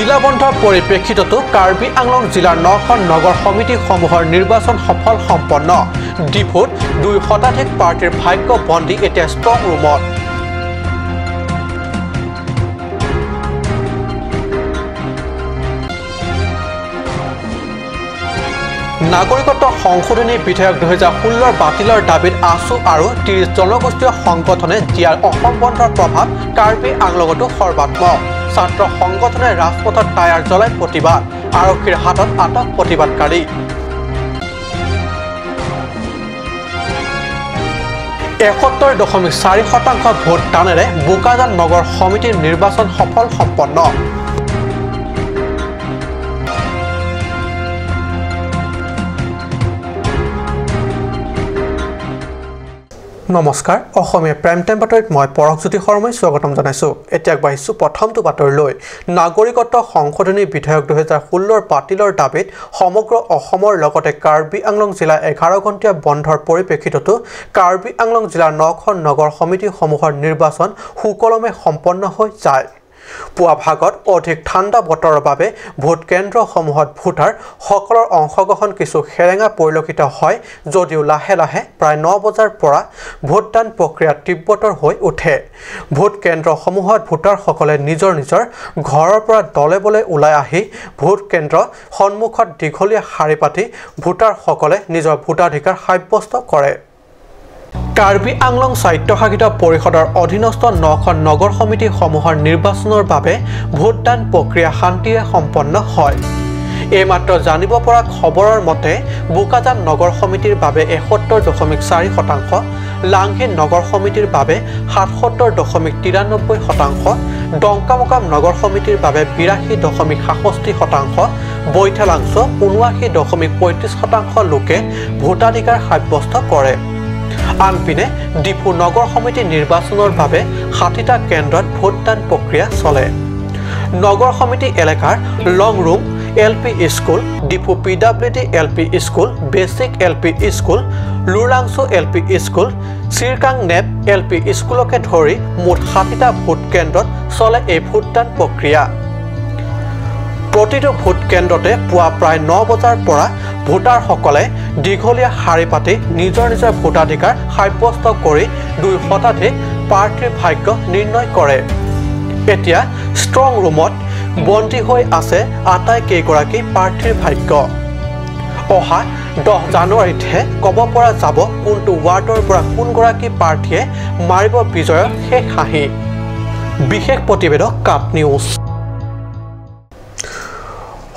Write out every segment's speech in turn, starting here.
জিলা বন্ধৰ পৰিপ্ৰেক্ষিততো কাৰ্বি আংলং জিলাৰ ৯খন নগৰ সমিতিসমূহৰ নিৰ্বাচন সফল সম্পন্ন। ডিফুত ২ শতাধিক প্ৰাৰ্থীৰ ভাগ্য বন্দী এতিয়া ষ্ট্ৰং ৰুমত। নাগৰিকত্ব সংশোধনী বিধেয়ক ২০১৬ বাতিলৰ দাবীত আছু আৰু ৩০ জনগোষ্ঠীয় সংগঠনে দিয়াৰ অসম বন্ধৰ প্ৰভাৱ কাৰ্বি আংলঙতো সৰ্বাত্মক। ছাত্ৰ সংগঠনে ৰাজপথত টায়াৰ জ্বলাই প্ৰতিবাদ, আৰক্ষীৰ হাতত আটক প্ৰতিবাদকাৰী। ৭১.৪% ভোটদানেৰে বোকাজান নগৰ সমিতিৰ নিৰ্বাচন সফল সম্পন্ন। নমস্কাৰ, অসমীয়া প্ৰাইম টাইম বাতৰিত মই পৰশজ্যোতি শৰ্মাই স্বাগতম জনাইছোঁ। এতিয়া আগবাঢ়িছোঁ প্ৰথমটো বাতৰিলৈ। নাগৰিকত্ব সংশোধনী বিধেয়ক ২০১৬ বাতিলৰ দাবীত সমগ্ৰ অসমৰ লগতে কাৰ্বি আংলং জিলা ১১ ঘণ্টীয়া বন্ধৰ পৰিপ্ৰেক্ষিততো কাৰ্বি আংলং জিলাৰ ৯খন নগৰ সমিতিসমূহৰ নিৰ্বাচন সুকলমে সম্পন্ন হৈ যায়। পুৱা ভাগত অধিক ঠাণ্ডা বতৰৰ বাবে ভোট কেন্দ্ৰসমূহত ভোটাৰসকলৰ অংশগ্ৰহণ কিছু সেৰেঙা পৰিলক্ষিত হয় যদিও লাহে লাহে প্ৰায় ৯ বজাৰ পৰা ভোটদান প্ৰক্ৰিয়া তীব্ৰতৰ হৈ উঠে। ভোট কেন্দ্ৰসমূহত ভোটাৰসকলে নিজৰ নিজৰ ঘৰৰ পৰা দলে বলে ওলাই আহি ভোট কেন্দ্ৰ সন্মুখত দীঘলীয়া শাৰী পাতি ভোটাৰসকলে নিজৰ ভোটাধিকাৰ সাব্যস্ত কৰে। কাৰ্বি আংলং স্বায়ত্তশাসিত পৰিষদৰ অধীনস্থ ৯খন নগৰ সমিতিসমূহৰ নিৰ্বাচনৰ বাবে ভোটদান প্ৰক্ৰিয়া শান্তিৰে সম্পন্ন হয়। এইমাত্ৰ জানিব পৰা খবৰৰ মতে বোকাজান নগৰ সমিতিৰ বাবে ৭১.৪%, লাংহিন নগৰ সমিতিৰ বাবে ৭৭.৯৩%, ডংকামোকাম নগৰ সমিতিৰ বাবে ৮২.৬৭%, বৈঠালাংছ ৭৯.৩৫% লোকে ভোটাধিকাৰ সাব্যস্ত কৰে। আনপিনে ডিফু নগৰ সমিতি নিৰ্বাচনৰ বাবে ৬০টা কেন্দ্ৰত ভোটদান প্ৰক্ৰিয়া চলে। নগৰ সমিতি এলেকাৰ Longrum L P school, Diphu P W D L P school, basic L P school, Lurlangso L P school, Chirkang Nep L P স্কুলকে ধৰি মুঠ ৬০টা ভোট কেন্দ্ৰত চলে এই ভোটদান প্ৰক্ৰিয়া। প্ৰতিটো ভোট কেন্দ্ৰতে পুৱা প্ৰায় ৯ বজাৰ পৰা ভোটাৰসকলে দীঘলীয়া শাৰী পাতি নিজৰ নিজৰ ভোটাধিকাৰ সাব্যস্ত কৰি ২ শতাধিক প্ৰাৰ্থীৰ ভাগ্য নিৰ্ণয় কৰে। এতিয়া ষ্ট্ৰং ৰুমত বন্দী হৈ আছে আটাইকেইগৰাকী প্ৰাৰ্থীৰ ভাগ্য। অহা ১০ জানুৱাৰীতহে ক'ব পৰা যাব কোনটো ৱাৰ্ডৰ পৰা কোনগৰাকী প্ৰাৰ্থীয়ে মাৰিব বিজয়ৰ শেষ হাঁহি। বিশেষ প্ৰতিবেদক কাপ নিউজ।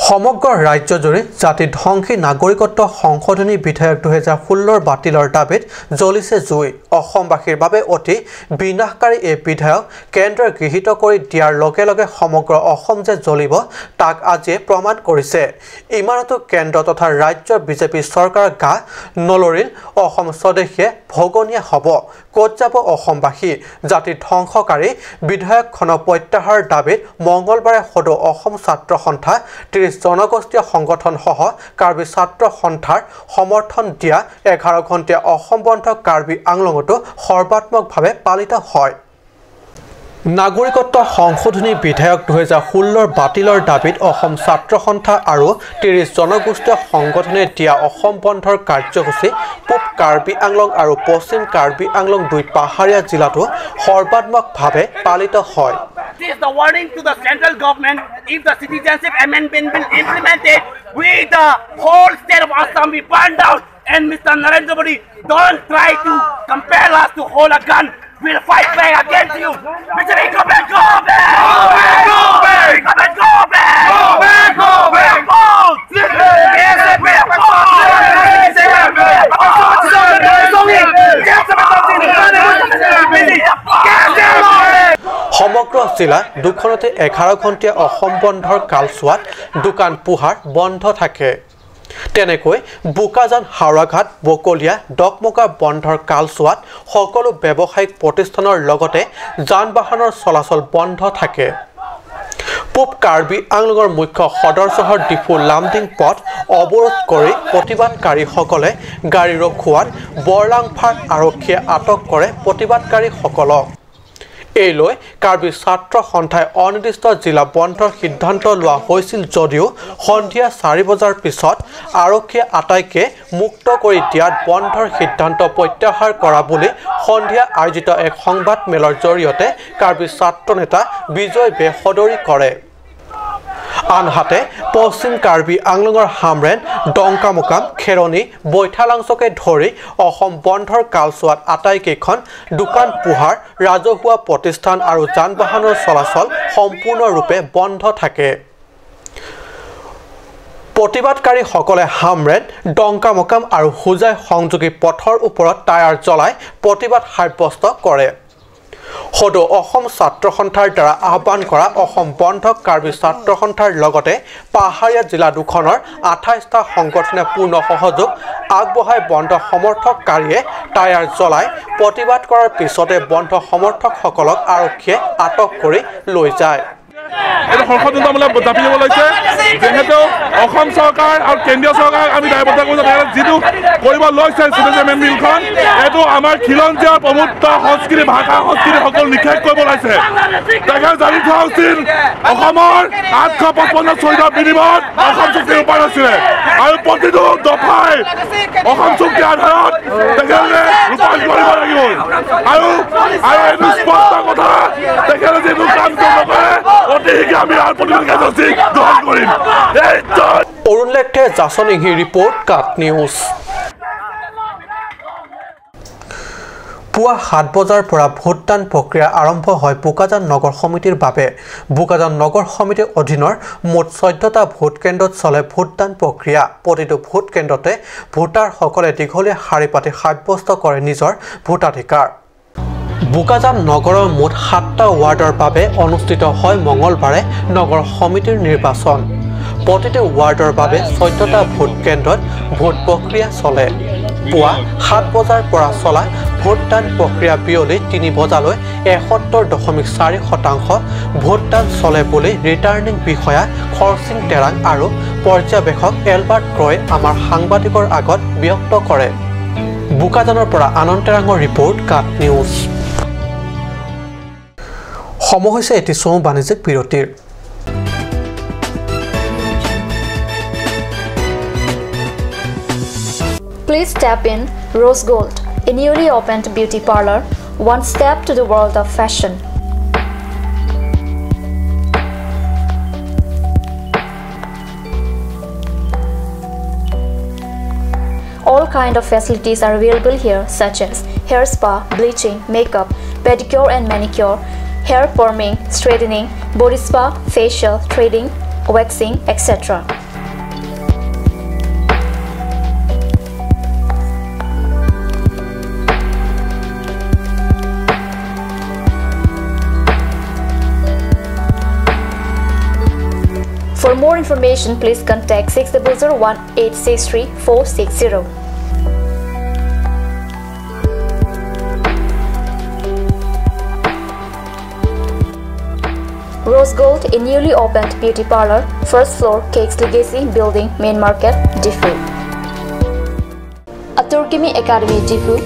সমগ্ৰ ৰাজ্যজুৰি জাতি ধ্বংসী নাগৰিকত্ব সংশোধনী বিধেয়ক ২০১৬ বাতিলৰ দাবীত জ্বলিছে জুই। অসমবাসীৰ বাবে অতি বিনাশকাৰী এই বিধেয়ক কেন্দ্ৰই গৃহীত কৰি দিয়াৰ লগে লগে সমগ্ৰ অসম যে জ্বলিব তাক আজিয়ে প্ৰমাণ কৰিছে। ইমানতো কেন্দ্ৰ তথা ৰাজ্যৰ বিজেপি চৰকাৰৰ গা নলৰিল অসম স্বদেশীয়ে ভগনীয়া হ'ব। ক'ত যাব অসমবাসী? জাতি ধ্বংসকাৰী বিধেয়কখনৰ প্ৰত্যাহাৰৰ দাবীত মঙলবাৰে সদৌ অসম ছাত্ৰ সন্থা, ৩০ জনগোষ্ঠীয় সংগঠনসহ কাৰ্বি ছাত্ৰ সন্থাৰ সমৰ্থন দিয়া ১১ ঘণ্টীয়া অসম বন্ধ কাৰ্বি আংলঙতো সৰ্বাত্মকভাৱে পালিত হয়। নাগৰিকত্ব সংশোধনী বিধেয়ক ২০১৬ বাতিলৰ দাবীত অসম ছাত্ৰ সন্থা আৰু ৩০ জনগোষ্ঠীয় সংগঠনে দিয়া অসম বন্ধৰ কাৰ্যসূচী পূব কাৰ্বি আংলং আৰু পশ্চিম কাৰ্বি আংলং দুই পাহাৰীয়া জিলাতো সৰ্বাত্মকভাৱে পালিত হয়। This is the warning to the central government. If the citizenship amendment will implemented, we the whole state of Assam will burn down. And Mr. Narendra Modi, don't try to compel us to hold a gun. We'll fight back against you. Mr. Go back, go back, go back, go back, go back, go back, go back, go back. সমগ্ৰ জিলা দুখনতে ১১ ঘণ্টীয়া অসম বন্ধৰ কালচোৱাত দোকান পোহাৰ বন্ধ থাকে। তেনেকৈ বোকাজান, হাওৰাঘাট, বকলীয়া, ডকমকা বন্ধৰ কালচোৱাত সকলো ব্যৱসায়িক প্ৰতিষ্ঠানৰ লগতে যান বাহনৰ চলাচল বন্ধ থাকে। পূব কাৰ্বি আংলঙৰ মুখ্য সদৰ চহৰ ডিফু লামডিং পথ অৱৰোধ কৰি প্ৰতিবাদকাৰীসকলে গাড়ী ৰখোৱাত বৰলাংফাৰ আৰক্ষীয়ে আটক কৰে প্ৰতিবাদকাৰীসকলক। এই লৈ কাৰ্বি ছাত্ৰ সন্থাই অনিৰ্দিষ্ট জিলা বন্ধৰ সিদ্ধান্ত লোৱা হৈছিল যদিও সন্ধিয়া 4 বজাৰ পিছত আৰক্ষীয়ে আটাইকে মুক্ত কৰি দিয়াত বন্ধৰ সিদ্ধান্ত প্ৰত্যাহাৰ কৰা বুলি সন্ধিয়া আয়োজিত এক সংবাদ মেলৰ জৰিয়তে কাৰ্বি ছাত্ৰ নেতা বিজয় বে সদৰি কৰে। আনহাতে পশ্চিম কাৰ্বি আংলঙৰ হামৰেন, ডংকামুকাম, খেৰণি, বৈঠালাংছকে ধৰি অসম বন্ধৰ কালচোৱাত আটাইকেইখন দোকান পোহাৰ, ৰাজহুৱা প্ৰতিষ্ঠান আৰু যান বাহনৰ চলাচল সম্পূৰ্ণৰূপে বন্ধ থাকে। প্ৰতিবাদকাৰীসকলে হামৰেন, ডংকামুকাম আৰু হোজাই সংযোগী পথৰ ওপৰত টায়াৰ জ্বলাই প্ৰতিবাদ সাব্যস্ত কৰে। সদৌ অসম ছাত্ৰ সন্থাৰ দ্বাৰা আহ্বান কৰা অসম বন্ধক কাৰ্বি ছাত্ৰ সন্থাৰ লগতে পাহাৰীয়া জিলা দুখনৰ 28টা সংগঠনে পূৰ্ণ সহযোগ আগবঢ়াই বন্ধ সমৰ্থককাৰীয়ে টায়াৰ জ্বলাই প্ৰতিবাদ কৰাৰ পিছতে বন্ধ সমৰ্থকসকলক আৰক্ষীয়ে আটক কৰি লৈ যায়। এইটো ষড়যন্ত্ৰমূলক জাপি দিব লৈছে। যিহেতু অসম চৰকাৰ আৰু কেন্দ্ৰীয় চৰকাৰক আমি দায়বদ্ধ কৰিছোঁ, যিটো কৰিব লৈছে চিটিজেন বিলখন, এইটো আমাৰ খিলঞ্জীয়া প্ৰভুত্ব, সংস্কৃতি, ভাষা, সংস্কৃতি সকলো নিষেধ কৰিব লৈছে। তেখেত জানি থোৱা উচিত অসমৰ 855 শ্বহীদৰ বিনিময়ত অসম চুক্তি ৰূপায়ণ হৈছিলে আৰু প্ৰতিটো দফাই অসম চুক্তিৰ আধাৰত তেখেতে ৰূপায়ণ কৰিব লাগিব। আৰু আৰু এইটো স্পষ্ট কথা, তেখেতে যিটো কাম নকৰে অতি শীঘ্ৰে আমি আৰু প্ৰতিবাদ কাৰ্যসূচী গ্ৰহণ কৰিম। অৰুণ লেখে, জাছন ইংহি ৰিপৰ্ট, কাট নিউজ। পুৱা 7 বজাৰ পৰা ভোটদান প্ৰক্ৰিয়া আৰম্ভ হয় বোকাজান নগৰ সমিতিৰ বাবে। বোকাজান নগৰ সমিতিৰ অধীনৰ মুঠ 14টা ভোট কেন্দ্ৰত চলে ভোটদান প্ৰক্ৰিয়া। প্ৰতিটো ভোট কেন্দ্ৰতে ভোটাৰসকলে দীঘলীয়া শাৰী পাতি সাব্যস্ত কৰে নিজৰ ভোটাধিকাৰ। বোকাজান নগৰৰ মুঠ 7টা ৱাৰ্ডৰ বাবে অনুষ্ঠিত হয় মঙলবাৰে নগৰ সমিতিৰ নিৰ্বাচন। প্ৰতিটো ৱাৰ্ডৰ বাবে 14টা ভোট কেন্দ্ৰত ভোট প্ৰক্ৰিয়া চলে। পুৱা 7 বজাৰ পৰা চলা ভোটদান প্ৰক্ৰিয়া বিয়লি 3 বজালৈ 71.4% ভোটদান চলে বুলি ৰিটাৰ্ণিং বিষয়া খৰচিং তেৰাং আৰু পৰ্যবেক্ষক এলবাৰ্ট ক্ৰয় আমাৰ সাংবাদিকৰ আগত ব্যক্ত কৰে। বোকাজানৰ পৰা আনন্দ তেৰাঙৰ ৰিপৰ্ট, কাট নিউজ। সময় হৈছে এটি চমু বাণিজ্যিক বিৰতিৰ। Please tap in Rose Gold, a newly opened beauty parlor, one step to the world of fashion. All kind of facilities are available here, such as hair spa, bleaching, makeup, pedicure and manicure, hair perming, straightening, body spa, facial, threading, waxing, etc. For more information, please contact 6001 863 460. Rose Gold, a newly opened beauty parlor, first floor, Cakes Legacy Building, Main Market, Diphu. Aturkimi Academy, Diphu,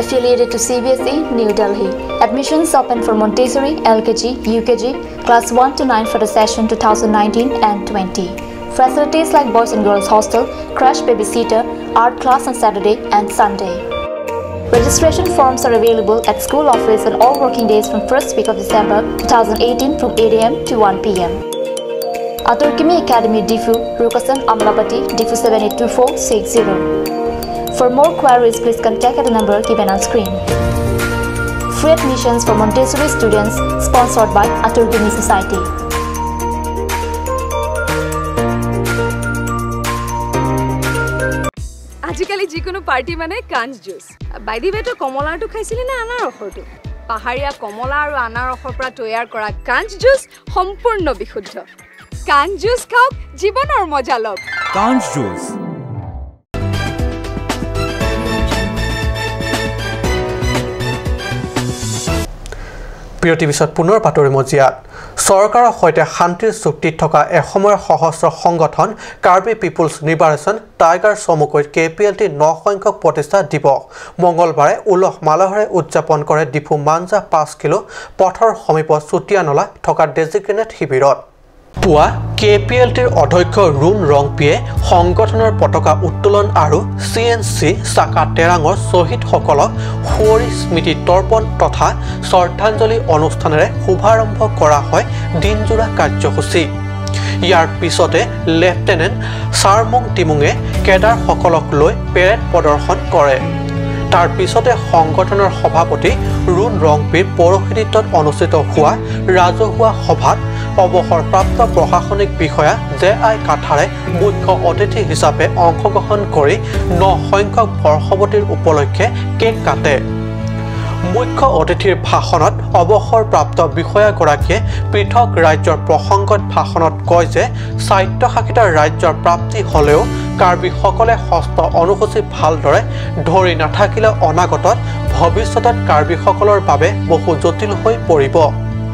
affiliated to CBSE, New Delhi. Admissions open for Montessori, LKG, UKG, class 1 to 9 for the session 2019 and 20. Facilities like boys and girls hostel, crash babysitter, art class on Saturday and Sunday. Registration forms are available at school office on all working days from 1st week of December 2018 from 8 am to 1 pm. Aturkimi Academy, Diphu, Rukasan, Amlapati, Diphu 782460. For more queries, please contact at the number given on screen. Free admissions for Montessori students sponsored by Aturkimi Society. আজিকালি যিকোনো party মানে কাঞ্চ juice. By the ৱে, তই কমলাৰটো খাইছিলি নে আনাৰসৰটো? পাহাৰীয়া কমলা আৰু আনাৰসৰ পৰা তৈয়াৰ কৰা কাঞ্চ জুচ সম্পূৰ্ণ বিশুদ্ধ। কাঞ্চ জুচ খাওক, জীৱনৰ মজা লওক। কাঞ্চ জুচ। বিৰতিৰ পিছত পুনৰ বাতৰি মজিয়াত চৰকাৰৰ সৈতে শান্তিৰ চুক্তিত থকা এসময়ৰ সশস্ত্ৰ সংগঠন কাৰ্বি পিপুলছ লিবাৰেশ্যন টাইগাৰ চমুকৈ KPLT 9 সংখ্যক প্ৰতিষ্ঠা দিৱস মঙ্গলবাৰে উলহ মালহেৰে উদযাপন কৰে ডিফু মাঞ্জা 5 কিলো পথৰ সমীপত চুটিয়ানলা থকা ডেজিগনেট শিবিৰত। পুৱা KPLTৰ অধ্যক্ষ ৰুণ ৰংপিয়ে সংগঠনৰ পতাকা উত্তোলন আৰু CNC চাকা তেৰাঙৰ শ্বহীদসকলক সুঁৱৰি স্মৃতি তৰ্পণ তথা শ্ৰদ্ধাঞ্জলি অনুষ্ঠানেৰে শুভাৰম্ভ কৰা হয় দিনজোৰা কাৰ্যসূচী। ইয়াৰ পিছতে লেফটেনেণ্ট চাৰমুং টিমুঙে কেডাৰসকলক লৈ পেৰেড প্ৰদৰ্শন কৰে। তাৰ পিছতে সংগঠনৰ সভাপতি ৰুণ ৰংপিৰ পৌৰোহিত্যত অনুষ্ঠিত হোৱা ৰাজহুৱা সভাত অৱসৰপ্ৰাপ্ত প্ৰশাসনিক বিষয়া জে আই কাঠাৰে মুখ্য অতিথি হিচাপে অংশগ্ৰহণ কৰি 9 সংখ্যক বৰ্ষৱতীৰ উপলক্ষে কেক কাটে। মুখ্য অতিথিৰ ভাষণত অৱসৰপ্ৰাপ্ত বিষয়াগৰাকীয়ে পৃথক ৰাজ্যৰ প্ৰসংগত ভাষণত কয় যে স্বায়ত্তশাসিত ৰাজ্যৰ প্ৰাপ্তি হ'লেও কাৰ্বিসকলে ষষ্ঠ অনুসূচী ভালদৰে ধৰি নাথাকিলে অনাগতত ভৱিষ্যতত কাৰ্বিসকলৰ বাবে বহু জটিল হৈ পৰিব।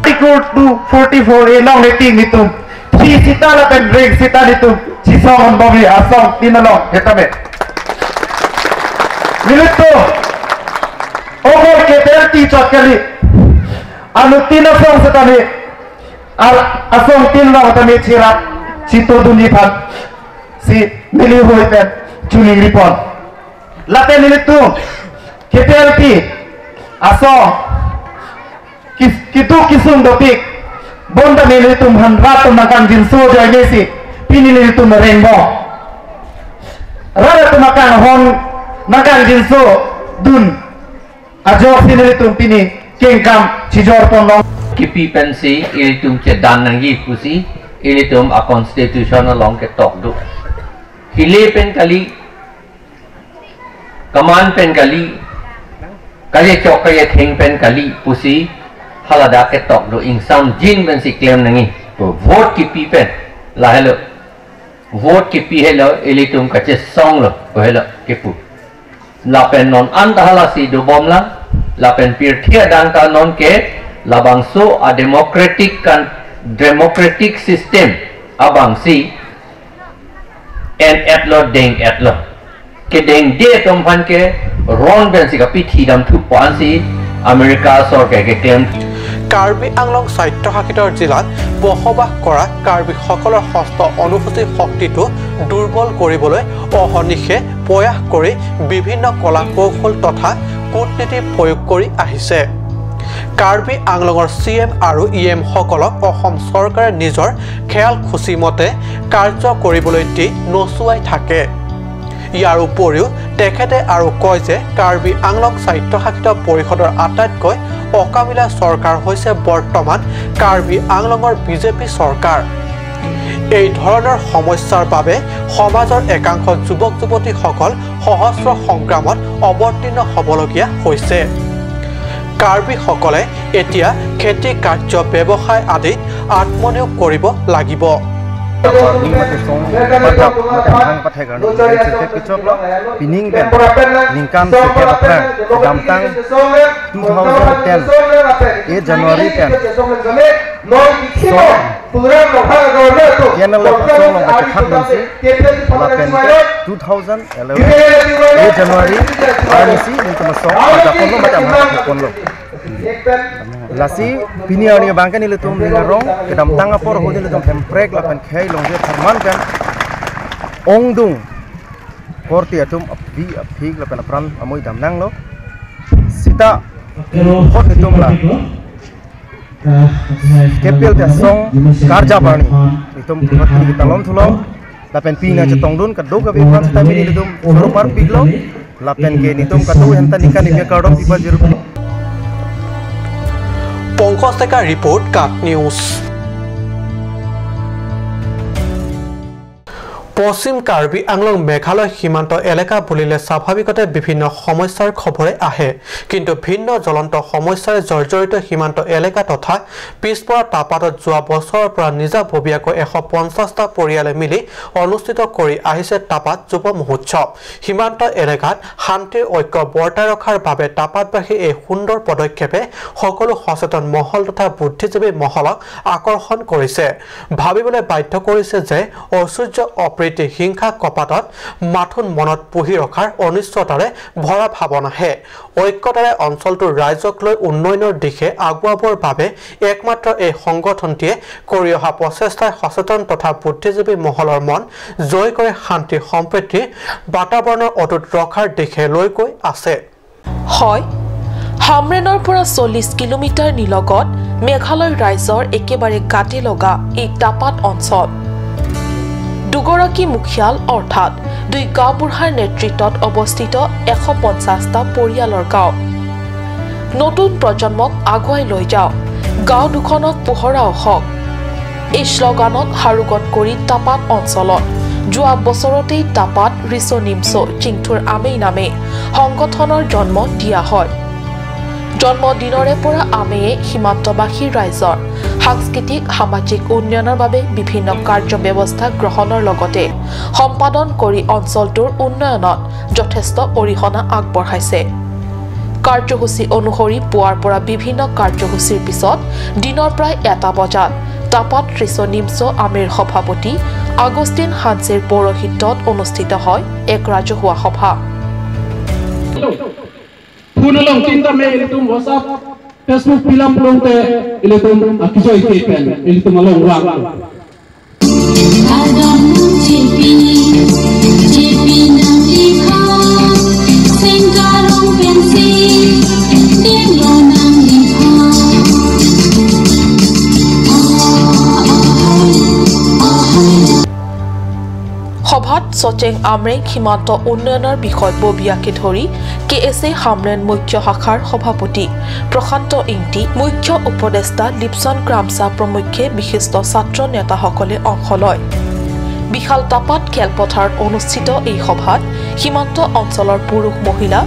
44 long rating itu si sita la pen break sita itu si song bomi asong tinalong hetame milito over ke terti chakali anu tinasong setami al asong tinalong hetame chirat chito dunji phan si mili hoi pen chuning ripon late milito ke terti asong kitu kisung dopik bonda nilitum hanrato makan jinso joinesi pinilitum rainbow rara makan hon makan jinso dun ajo sinilitum pini kengkam chijor pondong kipi pensi ilitum che danangi pusi ilitum a constitutional long ke tok du hile pen kali kaman pen kali kali chok kali thing pen kali pusi halada ke tok do ing sam jin ben si claim nangi to vote ki pi pen la hello vote ki pi hello elitum ka che song lo hello ke pu la pen non an ta hala si do bom la la pen pir thia dang ta non ke la bang so a democratic kan democratic system abang si en et lo deng et lo ke deng de tom phan ke ron ben si ka pi thi dam thu pan si America চৰকাৰে কে claim. Karbi Anglong স্বায়ত্তশাসিত জিলাত বসবাস কৰা কাৰ্বিসকলৰ ষষ্ঠ অনুসূচী শক্তিটো দুৰ্বল কৰিবলৈ অহৰ্নিশে প্ৰয়াস কৰি বিভিন্ন কলা কৌশল তথা কূটনীতি প্ৰয়োগ কৰি আহিছে। কাৰ্বি আংলঙৰ CM আৰু EMসকলক অসম চৰকাৰে নিজৰ খেয়াল খুচি মতে কাৰ্য কৰিবলৈ দি নচুৱাই থাকে। ইয়াৰ উপৰিও তেখেতে আৰু কয় যে কাৰ্বি আংলং স্বায়ত্তশাসিত পৰিষদৰ আটাইতকৈ অকামিলা চৰকাৰ হৈছে বৰ্তমান কাৰ্বি আংলঙৰ বিজেপি চৰকাৰ। এই ধৰণৰ সমস্যাৰ বাবে সমাজৰ একাংশ যুৱক যুৱতীসকল সহস্ৰ সংগ্ৰামত অৱতীৰ্ণ হ'বলগীয়া হৈছে। কাৰ্বিসকলে এতিয়া খেতি কাৰ্য ব্যৱসায় আদিত আত্মনিয়োগ কৰিব লাগিব। Pining ben ningkam se damtang 2010 8 January pen so yenalo song long ka khat si la pen 2011 8 January RC ningkam song da konlo ma dam ha konlo lasi pini ani bangka ni letum ningarong kedam tang apor ho ni letum hemprek la pen khei long je tharman pen ongdung korti atum aphi aphi la pen apran amoi dam nang lo sita hot letum la kepel ta song karja barni letum hot ni talom thulom la pen pina chetong dun kado ka bi pran sita mini letum soropar piglo la pen ke nitum kado henta nika ni kardom pipa zero. Pankaj Deka report, Cut News. পশ্চিম কাৰ্বি আংলং মেঘালয় সীমান্ত এলেকা বুলিলে স্বাভাৱিকতে বিভিন্ন সমস্যাৰ খবৰে আহে, কিন্তু ভিন্ন জ্বলন্ত সমস্যাৰে জৰ্জৰিত সীমান্ত এলেকা তথা পিছপৰা টাপাতত যোৱা বছৰৰ পৰা নিজাববীয়াকৈ 150টা পৰিয়ালে মিলি অনুষ্ঠিত কৰি আহিছে টাপাত যুৱ মহোৎসৱ। সীমান্ত এলেকাত শান্তিৰ ঐক্য বৰ্তাই ৰখাৰ বাবে টাপাতবাসীৰ এই সুন্দৰ পদক্ষেপে সকলো সচেতন মহল তথা বুদ্ধিজীৱী মহলক আকৰ্ষণ কৰিছে, ভাবিবলৈ বাধ্য কৰিছে যে ঐশ্বৰ্য অপ্ৰীতি হিংসা কপাতত মাথোন মনত পুহি ৰখাৰ অনিশ্চয়তাৰে ভৰা ভাৱনাহে ঐক্যতাৰে অঞ্চলটোৰ ৰাইজক লৈ উন্নয়নৰ দিশে আগুৱাবৰ বাবে একমাত্ৰ এই সংগঠনটিয়ে কৰি অহা প্ৰচেষ্টাই সচেতন তথা বুদ্ধিজীৱী মহলৰ মন জয় কৰি শান্তি সম্প্ৰীতি বাতাবৰণৰ অটুট ৰখাৰ দিশে লৈ গৈ আছে। হয়, হামৰেনৰ পৰা 40 কিলোমিটাৰ নিলগত মেঘালয় ৰাজ্যৰ একেবাৰে গাতে লগা এই টাপাত অঞ্চল দুগৰাকী মুখিয়াল অৰ্থাৎ দুই গাঁওবুঢ়াৰ নেতৃত্বত অৱস্থিত 150টা পৰিয়ালৰ গাঁও। নতুন প্ৰজন্মক আগুৱাই লৈ যাওঁ, গাঁও দুখনক পোহৰাও হওক, এই শ্লোগানক সাৰোগত কৰি টাপাত অঞ্চলত যোৱা বছৰতেই টাপাত ৰিচনিমছ' চিংথুৰ আমেই নামে সংগঠনৰ জন্ম দিয়া হয়। জন্মদিনৰে পৰা আমেয়ে সীমান্তবাসী ৰাইজৰ সাংস্কৃতিক সামাজিক উন্নয়নৰ বাবে বিভিন্ন কাৰ্য ব্যৱস্থা গ্ৰহণৰ লগতে সম্পাদন কৰি অঞ্চলটোৰ উন্নয়নত যথেষ্ট অৰিহণা আগবঢ়াইছে। কাৰ্যসূচী অনুসৰি পুৱাৰ পৰা বিভিন্ন কাৰ্যসূচীৰ পিছত দিনৰ প্ৰায় 1 বজাত টাপাত ৰিচনিমছ' আমেৰ সভাপতি আগষ্টিন হানছেৰ পৌৰোহিত্যত অনুষ্ঠিত হয় এক ৰাজহুৱা সভা। Facebook bilang belum te ilitum akisoi kepen ilitum along wang adam chipi chipi nang likha sengkarong pensi deng lo nang likha সভাত সচেং আমৰেং সীমান্ত উন্নয়নৰ বিষয়ববীয়াকে ধৰি কে এছ এ হামৰেন মুখ্য শাখাৰ সভাপতি প্ৰশান্ত ইংটি, মুখ্য উপদেষ্টা লিপছন ক্ৰামচা প্ৰমুখ্যে বিশিষ্ট ছাত্ৰ নেতাসকলে অংশ লয়। বিশাল টাপাত খেলপথাৰত অনুষ্ঠিত এই সভাত সীমান্ত অঞ্চলৰ পুৰুষ মহিলা,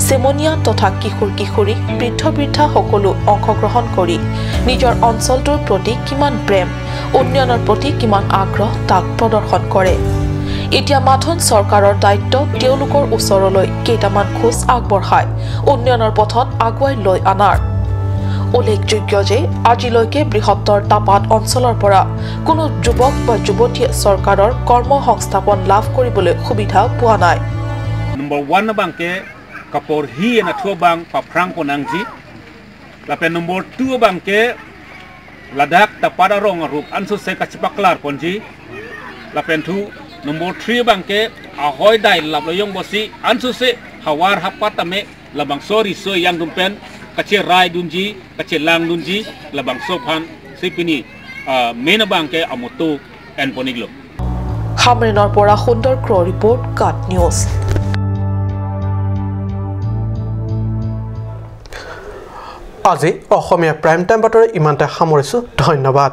চেমনীয়া তথা কিশোৰ কিশোৰী, বৃদ্ধ বৃদ্ধা সকলো অংশগ্ৰহণ কৰি নিজৰ অঞ্চলটোৰ প্ৰতি কিমান প্ৰেম, উন্নয়নৰ প্ৰতি কিমান আগ্ৰহ তাক প্ৰদৰ্শন কৰে। এতিয়া মাথোন চৰকাৰৰ দায়িত্ব তেওঁলোকৰ ওচৰলৈ কেইটামান খোজ আগবঢ়াই উন্নয়নৰ পথত আগুৱাই লৈ অনাৰ। উল্লেখযোগ্য যে আজিলৈকে বৃহত্তৰ টাপাত অঞ্চলৰ পৰা কোনো যুৱক বা যুৱতীয়ে চৰকাৰৰ কৰ্ম সংস্থাপন লাভ কৰিবলৈ সুবিধা পোৱা নাই। নম্বৰ 1 বাংকে কাপোৰ হি না থো বাং পাফ্ৰাং পনাংজি লাপে নম্বৰ 2 বাংকে লাদাখ টাপাত ৰং ৰূপ আনসু সে কাচিপাকলাৰ পঞ্জি লাপেন 2 Nomor 3 bangke ahoy dai lap loyong bosi ansuse hawar hapatame labang sori so yang dumpen kache rai dunji kache lang dunji labang sophan sipini mena bangke amoto en poniglo হামৰেনৰ পৰা সুন্দৰ ক্ৰ report, কাট news. আজি অসমীয়া prime time বাতৰি ইমানতে সামৰিছো। ধন্যবাদ।